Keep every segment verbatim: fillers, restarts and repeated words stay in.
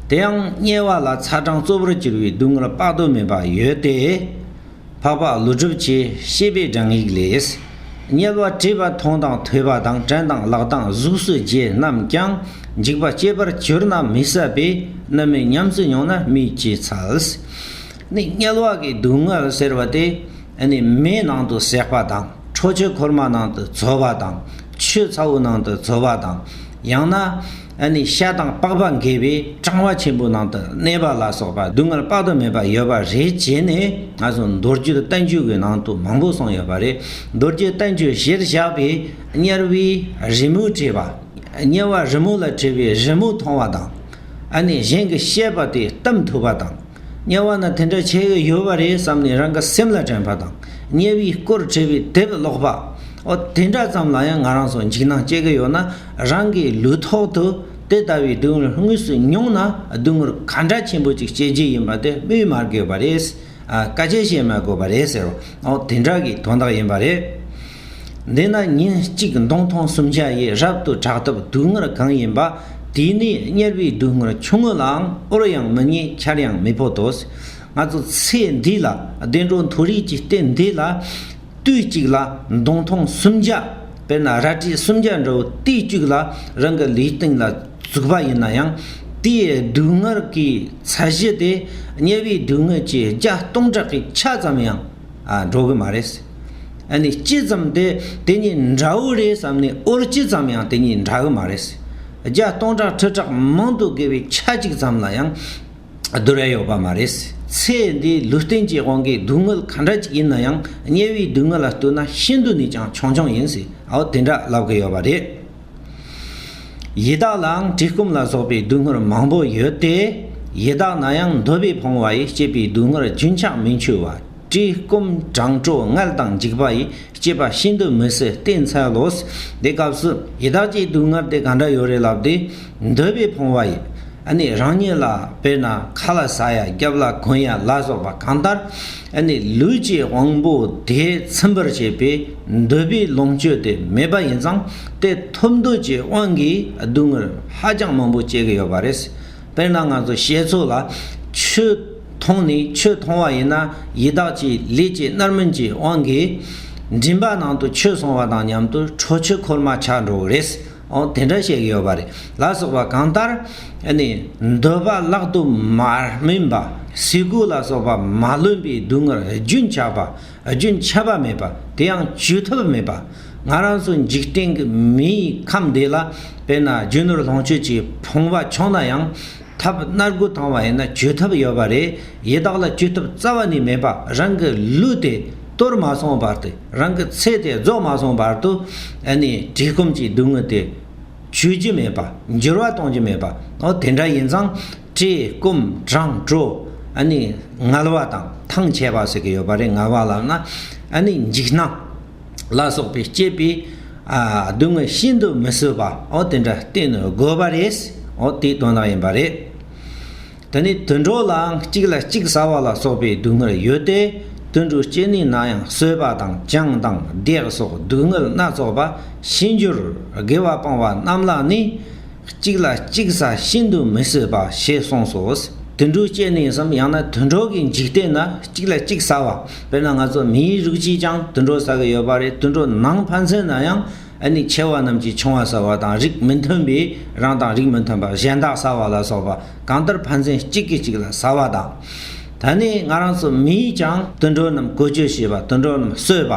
དེ་ཡང་དམྱལ་བ་ལ་ཚ་གྲང་གཙོ་བོར་གྱུར་པའི་སྡུག་བསྔལ་དཔག་ཏུ་མེད་པ་ཡོད་དེ། འཕགས་པ་ཀླུ་སྒྲུབ་ཀྱིས་བཤད་པའི་བགྲང་ཡིག་ལས། དམྱལ་བ་བཀྲེས་པ་མཐོང་དང་ཐོས་པ་དང་དྲན་དང་ལག་དང་གཟུགས་སུ་བརྗེད་རྣམས་ཀྱང་། འཇིགས་པ་སྐྱེད་པར་གྱུར་ན་མི་བསད་པས། རྣམ་སྨིན་ཉམས་སུ་མྱོང་ན་སྨོས་ཅི་འཚལ། ནི་དམྱལ་བ་གི་སྡུག་བསྔལ་ཟེར་བ་དེ། ཨ་ནི་མེ་ནང་དུ་བསྲེགས་པ་དང་། ཁྲོ་ཆུ་ཁོལ་མ་ནང་དུ་འཚོ་བ་དང་། ཆུ་ཚ་བོ་ནང་དུ་འཚོ་བ་དང་། ཡང་ན་ཨ་ནི་ཤ་དང་པགས་པ་འགས་པའི་གྲང་བ་ཆེན་པོའི་ནང་དུ་གནས་པ་ལ་སོགས་པ་སྡུག་བསྔལ་དཔག་ཏུ་མེད་པ་ཡོད་པ་རེད་ཅེས་ནས། ང་ཚོ་མདོ་རྒྱུད་བསྟན་བཅོས་ཀྱི་ནང་དུ་མང་པོ་གསུངས་ཡོད་པ་རེད། མདོ་རྒྱུད་བསྟན་བཅོས་གཞིར་བཞག་པའི་དམྱལ་བའི་རི་མོ་བྲིས་པ། དམྱལ་བ་རི་མོ་ལ་བྲིས་པའི་རི་མོ་མཐོང་བ་དང་། ཨ་ནི་གཞན་གྱིས་བཤད་པ་དེ་གཏམ་ཐོས་པ་དང་། དམྱལ་བ་ན་དེ་འདྲ་བྱེད་ཀྱི་ཡོད་པ་རེད་བསམ་ནས་རང་གི་སེམས་ལ་དྲན་པ་དང་། དམྱལ་བའི་སྐོར་བྲིས་པའི་དེབ་ཀློག་པ། འོ་དེ་འདྲ་ཙམ་ལ་ཡང་ང་རང་ཚོ་འཇིགས་སྣང་སྐྱེ་གི་ཡོད་ན། རང་གི་ལུས་ཐོག་ཏུ་དེ་ལྟ་བུའི་སྡུག་བསྔལ་དངོས་སུ་མྱོང་ན་སྡུག་བསྔལ་ག་འདྲ་ཆེན་པོ་ཅིག་སྐྱེ་རྒྱུ་ཡིན་པ་དེ་སྨོས་མ་དགོས་པ་རེད། ཨ། དཀའ་སྤྱད་བྱེད་མ་དགོས་པ་རེད་ཟེར་བ། འོ་དེ་འདྲ་གི་དོན་དག་ཡིན་པ་རེད། འདི་ན་ཉིན་གཅིག་མདུང་ཐུང་སུམ་བརྒྱ་ཡིས། རབ་ཏུ་དྲག་སྟབས་སྡུག་བསྔལ་གང་ཡིན་པ། དེས་ནི་དམྱལ་བའི་སྡུག་བསྔལ་ཆུང་ངུ་ལའང་། འོར་ཡང་མི་ཉན་ཆར་ཡང་མི་ཕོད་དོ། ང་ཚོ་ཚེ་འདི་ལ་བདེ་འགྲོ་མཐོ་རིས་ཀྱི་རྟེན་འདི་ལ། དུས་གཅིག་ལ་མདུང་ཐུང་སུམ་བརྒྱ། དཔེར་ན་རལ་གྲི་སུམ་བརྒྱ་འདྲ་བོ་དུས་གཅིག་ལ་རང་གི་ལུས་སྟེང་ལ་བཙུགས་པ་ཡིན་ན་ཡང་། དེའི་སྡུག་བསྔལ་གྱི་ཚད་གཞི་དེ་དམྱལ་བའི་སྡུག་བསྔལ་གྱི་བརྒྱ་སྟོང་ཕྲག་གི་ཆ་ཙམ་ཡང་། ཨ། འགྲོ་གི་མ་རེད། ཨ་ནི་ཅི་ཙམ་དེ་དེ་གཉིས་འདྲ་བོ་རེད་བསམ་ནས། འོར་ཅི་ཙམ་ཡང་དེ་གཉིས་འདྲ་གི་མ་རེད། བརྒྱ་སྟོང་ཕྲག་ཁྲི་ཕྲག་མང་དུ་བརྒལ་བའི་ཆ་གཅིག་ཙམ་ལ་ཡང་བསྡུར་ཡ་ཡོད་པ་མ་རེད། ཚེ་འདིའི་ལུས་རྟེན་གྱི་དབང་གིས་སྡུག་བསྔལ་ག་འདྲ་ཅིག་ཡིན་ན་ཡང་། དམྱལ་བའི་སྡུག་བསྔལ་ལ་ལྟོས་ན་ཤིན་ཏུ་ནས་ཀྱང་ཆུང་ཆུང་ཡིན་ཟེར། འོ་དེ་འདྲ་ལབ་གི་ཡོད་པ་རེད། ཡི་དྭགས་ལའང་བཀྲེས་སྐོམ་ལ་སོགས་པའི་སྡུག་བསྔལ་མང་པོ་ཡོད་དེ། ཡི་དྭགས་ན་ཡང་འདོད་པས་ཕོངས་པ་ཡིས། སྐྱེས་པའི་སྡུག་བསྔལ་རྒྱུན་ཆགས་མི་འཆུག་པ། བཀྲེས་སྐོམ་གྲང་དྲོ་ངལ་དང་འཇིགས་པ་ཡིས། སྐྱེས་པ་ཤིན་ཏུ་མི་བཟོད་བསྟེན་འཚལ་ལོ། འདི་སྐབས་སུ་ཡི་དྭགས་ཀྱི་སྡུག་བསྔལ་དེ་ག་འདྲ་ཡོད་རེད་ལབ་དུས། འདོད་པས་ཕོངས་པ་ཡིས། ཨ་ནི་རང་ཉིད་ལ་དཔེར་ན་ཁ་ལག་ཟ་ཡ། རྒྱབ་ལ་གོན་ཡ་ལ་སོགས་པ་གང་ལྟར། ཨ་ནི་ལུས་ཀྱི་དབང་པོ་དེ་ཚིམ་པར་བྱེད་པའི་འདོད་པའི་ལོངས་སྤྱོད་དེ་མེད་པ་ཡིན་ཙང་། དེ་ཐོབ་འདོད་ཀྱི་དབང་གིས་སྡུག་བསྔལ་ཧ་ཅང་མང་པོ་སྐྱེ་གི་ཡོད་པ་རེད། དཔེར་ན་ང་ཚོ་ཤེལ་ཚོ་ལ་ཆུ་འཐུང་ནས། ཆུ་འཐུང་བ་ཡིན་ན་ཡི་དྭགས་ཀྱི་ལུས་ཀྱི་རྣམ་སྨིན་གྱི་དབང་གིས་མགྲིན་པ་ནང་དུ་ཆུ་སོང་བ་དང་མཉམ་དུ་ཁྲོ་ཆུ་ཁོལ་མ་ཆགས་འགྲོ་གི་རེད། འོ་དེ་འདྲ་བཤད་ཀྱི་ཡོད་པ་རེད། ལ་སོགས་པ་གང་ལྟར། ཨ་ནི་འདོད་པ་ལག་ཏུ་མ་སྨིན་པ། ཟས་གོས་ལ་སོགས་པ་མ་ལོན་པའི་སྡུག་བསྔལ་རྒྱུན་ཆགས་པ། རྒྱུན་ཆད་པ་མེད་པ། དེ་ཡང་བཅོས་ཐབས་མེད་པ། ང་རང་ཚོ་འཇིག་རྟེན་གྱི་མིའི་ཁམས་འདི་ལ། དཔེར་ན་རྒྱུ་ནོར་ལོངས་སྤྱོད་ཀྱི་ཕོངས་པ་བྱུང་ན་ཡང་། ཐབས་སྣ་དགུ་བཏང་བ་ཡིན་ན་བཅོས་ཐབས་ཡོད་པ་རེད། ཡི་དྭགས་ལ་བཅོས་ཐབས་རྩ་བ་ནས་མེད་པ། རང་གི་ལུས་དེ་གཏོར་མ་སོང་བར་དུ། རང་གི་ཚེ་དེ་རྫོགས་མ་སོང་བར་དུ། ཨ་ནི་བཀྲེས་སྐོམ་གྱི་སྡུག་བསྔལ་དེ་བཅོས་རྒྱུ་མེད་པ། འགྱུར་བ་གཏོང་རྒྱུ་མེད་པ། འོ་དེ་འདྲ་ཡིན་ཙང་། བཀྲེས་སྐོམ་གྲང་དྲོ། ཨ་ནི་ངལ་བ་དང་ཐང་ཆད་པ་ཟེར་གྱི་ཡོད་པ་རེད། ངལ་བ་ལབ་ན་ཨ་ནི་འཇིགས་སྣང་ལ་སོགས་པའི་སྐྱེས་པའི། ཨ། སྡུག་བསྔལ་ཤིན་ཏུ་མི་བཟོད་པ། འོ་དེ་འདྲ་བསྟེན་དགོས་པ་རེད། འོ་དེའི་དོན་དག་ཡིན་པ་རེད། དེ་ནས་དུད་འགྲོ་ལའང་གཅིག་ལ་གཅིག་ཟ་བ་ལ་སོགས་པའི་སྡུག་བསྔལ་ཡོད་དེ། དུད་འགྲོའི་སྐྱེ་གནས་ན་ཡང་གསོད་པ་དང་བཅང་དང་བརྡེག་སོགས་སྡུག་བསྔལ་སྣ་ཚོགས་པ། ཕྱིས་འབྱོར་དགེ་བ་སྤངས་པ་རྣམས་ལ་ནི། གཅིག་ལ་གཅིག་ཟ་ཤིན་ཏུ་མི་བཟོད་པ་ཞེས་གསུངས་སོ། དུད་འགྲོའི་སྐྱེ་གནས་སམ། ཡང་ན་དུད་འགྲོ་གི་འཇིག་རྟེན་ན་གཅིག་ལ་གཅིག་ཟ་བ། དཔེར་ན་ང་ཚོ་མིའི་རིགས་ཀྱིས་ཀྱང་དུད་འགྲོ་ཟ་གི་ཡོད་པ་རེད། དུད་འགྲོ་ནང་ཕན་ཚུན་ན་ཡང་། ཨ་ནི་ཆེ་བ་རྣམས་ཀྱིས་ཆུང་བ་ཟ་བ་དང་། རིགས་མི་མཐུན་པའི་རང་དང་རིགས་མི་མཐུན་པ་གཞན་དག་ཟ་བ་ལ་སོགས་པ་གང་ལྟར་ཕན་ཚུན་གཅིག་གིས་གཅིག་ལ་ཟ་བ་དང་། ད་ནི་ང་རང་ཚོ་མིས་ཀྱང་དུད་འགྲོ་རྣམས་བཀོལ་སྤྱོད་བྱེད་པ། དུད་འགྲོ་རྣམས་གསོད་པ།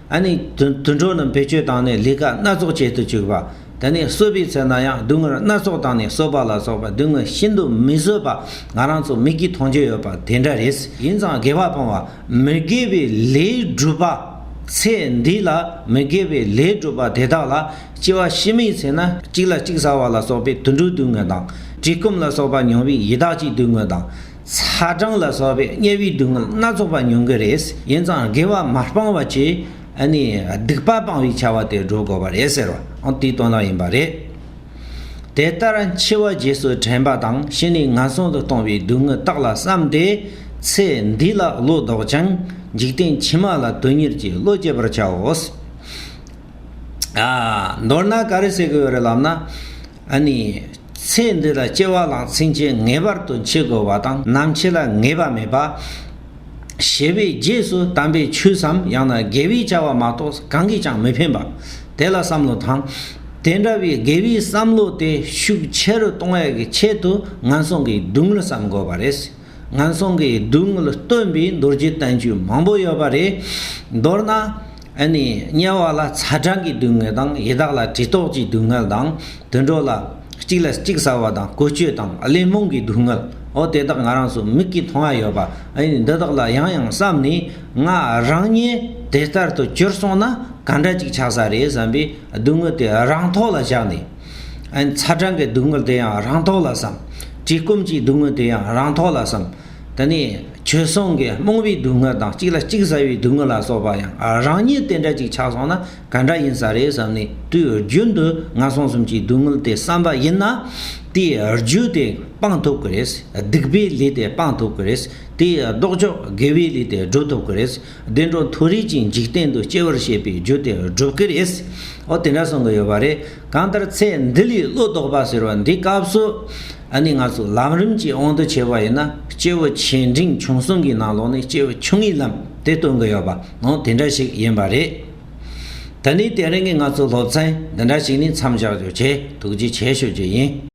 ཨ་ནི་དུད་དུད་འགྲོ་རྣམས་བེད་སྤྱོད་བཏང་ནས་ལས་ཀ་སྣ་ཚོགས་བྱེད་དུ་བཅུག་པ། ད་ནི་གསོད་པའི་ཚེ་ན་ཡང་སྡུག་བསྔལ་སྣ་ཚོགས་བཏང་ནས་གསོད་པ་ལ་སོགས་པ་སྡུག་བསྔལ་ཤིན་ཏུ་མི་བཟོད་པ་ང་རང་ཚོ་མིག་གིས་མཐོང་རྒྱུ་ཡོད་པ་དེ་འདྲ་རེད། ཡིན་ཙང་དགེ་བ་སྤོང་བ། མི་དགེ་བའི་ལས་སྒྲུབ་པ། ཚེ་འདི་ལ་མི་དགེ་བའི་ལས་སྒྲུབ་པ་དེ་དག་ལ། སྐྱེ་བ་ཕྱི་མའི་ཚེ་ན་གཅིག་ལ་གཅིག་ཟ་བ་ལ་སོགས་པའི་དུད་འགྲོའི་སྡུག་བསྔལ་དང་། བཀྲེས་སྐོམ་ལ་སོགས་པ་མྱོང་བའི་ཡི་དྭགས་ཀྱི་སྡུག་བསྔལ་དང་། ཚ་གྲང་ལ་སོགས་པའི་དམྱལ་བའི་སྡུག་བསྔལ་སྣ་ཚོགས་པ་མྱོང་གི་རེད། ཡིན་ཙང་དགེ་བ་མ་སྤངས་པ་བྱས། ཨ་ནི་སྡིག་པ་སྤང་བའི་བྱ་བ་དེ་སྒྲུབ་དགོས་པ་རེད་ཟེར་བ། འོ་དེའི་དོན་དག་ཡིན་པ་རེད། དེ་ལྟར་འཆི་བ་རྗེས་སུ་དྲན་པ་དང་། ཤི་ནས་ངན་སོང་དུ་ལྟུང་བའི་སྡུག་བསྔལ་དག་ལ་བསམས་ཏེ། ཚེ་འདི་ལ་བློ་ལྡོག་ཅིང་། འཇིག་རྟེན་ཕྱི་མ་ལ་དོན་གཉེར་གྱི་བློ་བསྐྱེད་པར་བྱའོ། ཨ། མདོར་ན་ག་རེ་ཟེར་གི་ཡོད་རེད་ལབ་ན། ཨ་ནི། ཚེ་འདི་ལ་སྐྱེ་བ་ལ་ཚིམ་བྱེད་ངེས་པར་དུ་འཆི་དགོས་པ་དང་། ནམ་འཆི་ལ་ངེས་པ་མེད་པ། ཞེས་པའི་རྗེས་སུ་དམ་པའི་ཆོས་སམ། ཡང་ན་དགེ་བའི་བྱ་བ་མ་གཏོགས་གང་གིས་ཀྱང་མི་ཕན་པ། དེ་ལ་བསམ་བློ་དང་། དེ་འདྲ་བའི་དགེ་བའི་བསམ་བློ་དེ་ཤུགས་ཆེ་རུ་གཏོང་ཡག་གི་ཆེད་དུ་ངན་སོང་གི་སྡུག་བསྔལ་བསམ་དགོས་པ་རེད། ངན་སོང་གི་སྡུག་བསྔལ་སྟོན་པའི་མདོ་རྒྱུད་བསྟན་བཅོས་མང་པོ་ཡོད་པ་རེད། མདོར་ན། ཨ་ནི་དམྱལ་བ་ལ་ཚ་གྲང་གི་སྡུག་བསྔལ་དང་། ཡི་དྭགས་ལ་གྲི་ཐོགས་ཀྱི་སྡུག་བསྔལ་དང་། དུད་འགྲོ་ལ་གཅིག་ལ་གཅིག་ཟ་བ་དང་། བཀོལ་སྤྱོད་དང་། གླེན་རྨོངས་ཀྱི་སྡུག་བསྔལ། འོ་དེ་དག་ང་རང་ཚོ་མིག་གིས་མཐོང་ཡ་ཡོད་པ། ཨ་ནི་འདི་དག་ལ་ཡང་ཡང་བསམ་ནས། ང་རང་ཉིད་དེ་ལྟར་དུ་གྱུར་སོང་ན་ག་འདྲ་ཅིག་ཆགས་ས་རེད་བསམ་པའི་སྡུག་བསྔལ་དེ་རང་ཐོག་ལ་བཞག་ནས། ཨ་ནི་ཚ་གྲང་གི་སྡུག་བསྔལ་དེ་ཡང་རང་ཐོག་ལ་བསམ། བཀྲེས་སྐོམ་གྱི་སྡུག་བསྔལ་དེ་ཡང་རང་ཐོག་ལ་བསམ། དེ་ནས་བྱོལ་སོང་གི་རྨོངས་པའི་སྡུག་བསྔལ་དང་། གཅིག་ལ་གཅིག་ཟ་བའི་སྡུག་བསྔལ་ལ་སོགས་པ་ཡང་རང་ཉིད་དེ་འདྲ་ཅིག་ཆགས་སོང་ན་ག་འདྲ་ཡིན་ས་རེད་བསམ་ནས། དུས་རྒྱུན་དུ་ངན་སོང་གསུམ་གྱི་སྡུག་བསྔལ་དེ་བསམ་པ་ཡིན་ན། དེའི་རྒྱུ་དེ་སྤང་ཐུབ་ཀྱི་རེད། སྡིག་པའི་ལས་དེ་སྤང་ཐུབ་ཀྱི་རེད། དེའི་ལྡོག་ཕྱོགས་དགེ་བའི་ལས་དེ་སྒྲུབ་ཐུབ་ཀྱི་རེད། བདེ་འགྲོ་མཐོ་རིས་ཀྱི་འཇིག་རྟེན་དུ་སྐྱེ་བར་བྱེད་པའི་རྒྱུ་དེ་སྒྲུབ་ཀྱི་རེད། འོ་དེ་འདྲ་གསུང་གི་ཡོད་པ་རེད། གང་ལྟར་ཚེ་འདི་ལས་བློ་ལྡོག་པ་ཟེར་བ་འདི་སྐབས་སུ། ཨ་ནི་ང་ཚོ་ལམ་རིམ་གྱི་དབང་དུ་བྱས་པ་ཡིན་ན། སྐྱེས་བུ་ཆེ་འབྲིང་ཆུང་གསུམ་གྱི་ནང་ལོགས་ནས་སྐྱེས་བུ་ཆུང་ངུའི་ལམ་དེ་སྟོན་གྱི་ཡོད་པ། འོ་དེ་འདྲ་ཞིག་ཡིན་པ་རེད། ད་ནི་དེ་རིང་གི་ང་ཚོ་སློབ་ཚན་འདི་འདྲ་ཞིག་ནས་མཚམས་བཞག་རྒྱུ་བྱས། ཐུགས་རྗེ་ཆེ་ཞུ་རྒྱུ་ཡིན།